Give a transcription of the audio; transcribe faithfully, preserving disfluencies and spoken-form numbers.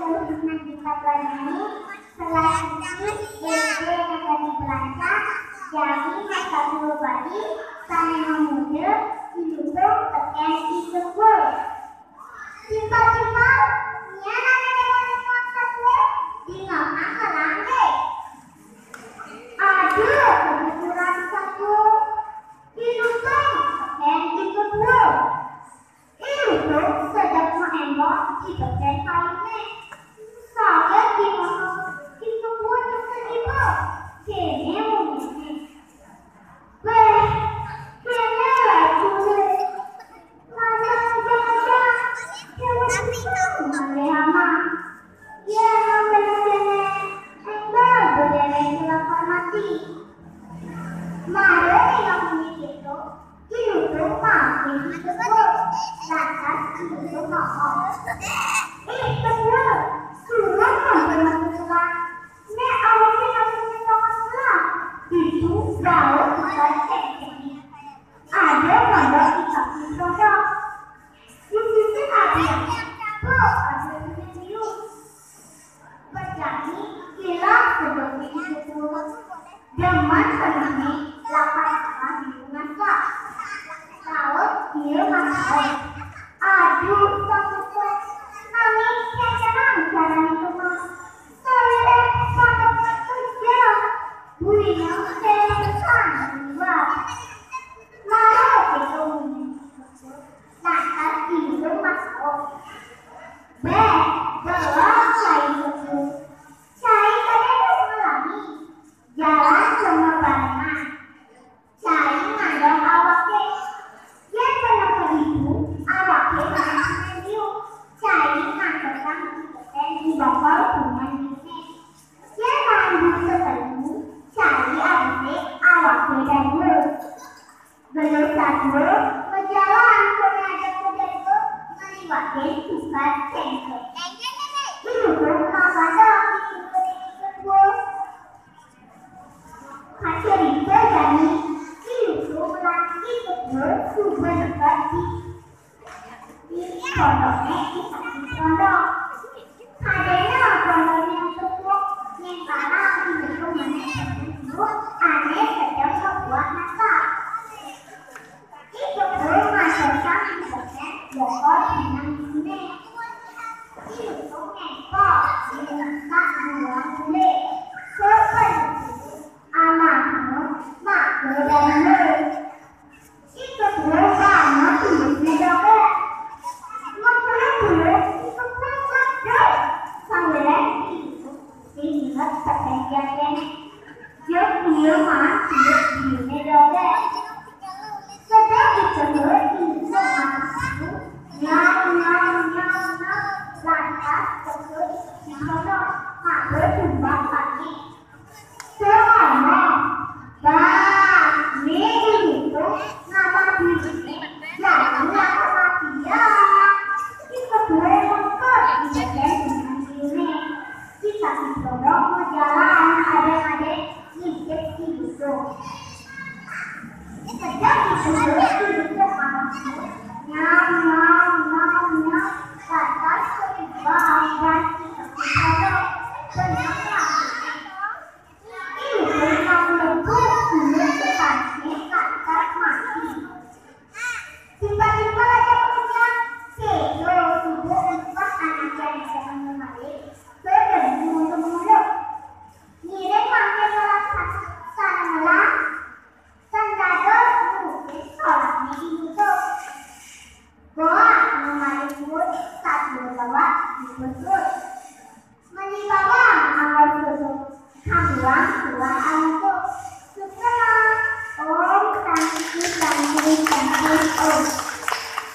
Nang kita pelajari, kelas siji S D Negeri Belancah, jari masa tuo Bali, sané mamuda, Ilutung tekén Iketua. Timpal-timpal, nyen ané déwék masa tuo, dingehang ngelanggé. Aduh, kebetulan satu. Ilutung tekén Iketua. Ilutung sedek maémbong di besen payunné. Saget di motor, Iketua nyusul iba. Kéné munyinné. Béh, kéné lagulé. Lajang-lajang, déwék bisa ngalih ama. Yén nang kéné-kéné, énggal bedéréng kelaparan mati. Mara ningeh munyi kéto, Ilutung maafin Iketua. Lantas Ilutung ngomong, "Ih, Ketua, suruh ngambil masuk sekolah. Né awaké ngambil sekolah. Itu jauh bukan céngcéng. Ada pondok di kaki pondok. Di sisi ada, tuh, ada sungai biru." Bejani ilang sedek Iketua. Demen pengenné lapan awan di rumah. Laut ia masalah. Aduh, sakit. Nanging kéngkénang carané tuh, Mas. Soalnya pada kerja. Buina kéngkénang luar. Lalu itu lantas Ilutung masaut. Béh, belum cai susu. Cai kadédé ngalami. Jalan cuma barengan. Cai ngandong awaké. Yén bener ka ditu, awaké manéh liu. Cai ngantosang iketé di bokor punyan bisnis. Yén manggu setelu, cai abisé awaké dadua. Bener satua majalan ka ngadep ka dadua, ngaliwatin tukad céngkéng. Ilutung mapadah Iketua. Kacarita jani, Ilutung lan Iketua suba neked di, di pondokné di samping pondok. Kadéna pondokné tepuk, nyén palang Ilutung manéh ibu ané sedeng mabuah nasa. Iketua ngantosang iketé bokor punyan bisiné. Ilutung ngempol, ngumpat buah mulé. Saban Amah, maka dadua. Iketua banget tulisné dogék. Ngepeluk-peluk, Iketua ngedék. Sambilé Ilutung sing inget saperjanjiané. Jep ieu mah, jep ieu né dogék. Sedek Iketua inget mah, nyau, nyau, nyau, nyau. Lantas, Iketua di sono, ngabeuh tumbang pané. Teu ngomong, bah, né Ilutung ngamah diriné, jadi ngamah dia. Iketua mengkot di besen punyan diriné. Di kaki pondok majalan, adéng-adéng ngintip Ilutung. Sedek Iketua, Ilutung ngamah. Nyau, nyau, nyau, nyau. Lantas ketiba, ban di kaki pondok. Bener lah. Ilutung ngamlebur, ieu tepasné lantas mati. Timpal-timpal aja pekerjaan. Séto suba upah anak yang bisa malik, sedeng muluk-muluk. Ngiring mangké ngelah satu, sana ngelah, sing dados nurutin solatné Ilutung. Boa, nu malik pun, satua lewat, dipun pun. Meni bawang anggon susu, kambuang tuang alutuk. Sukses. Om Santi, Santi, Santi, Om.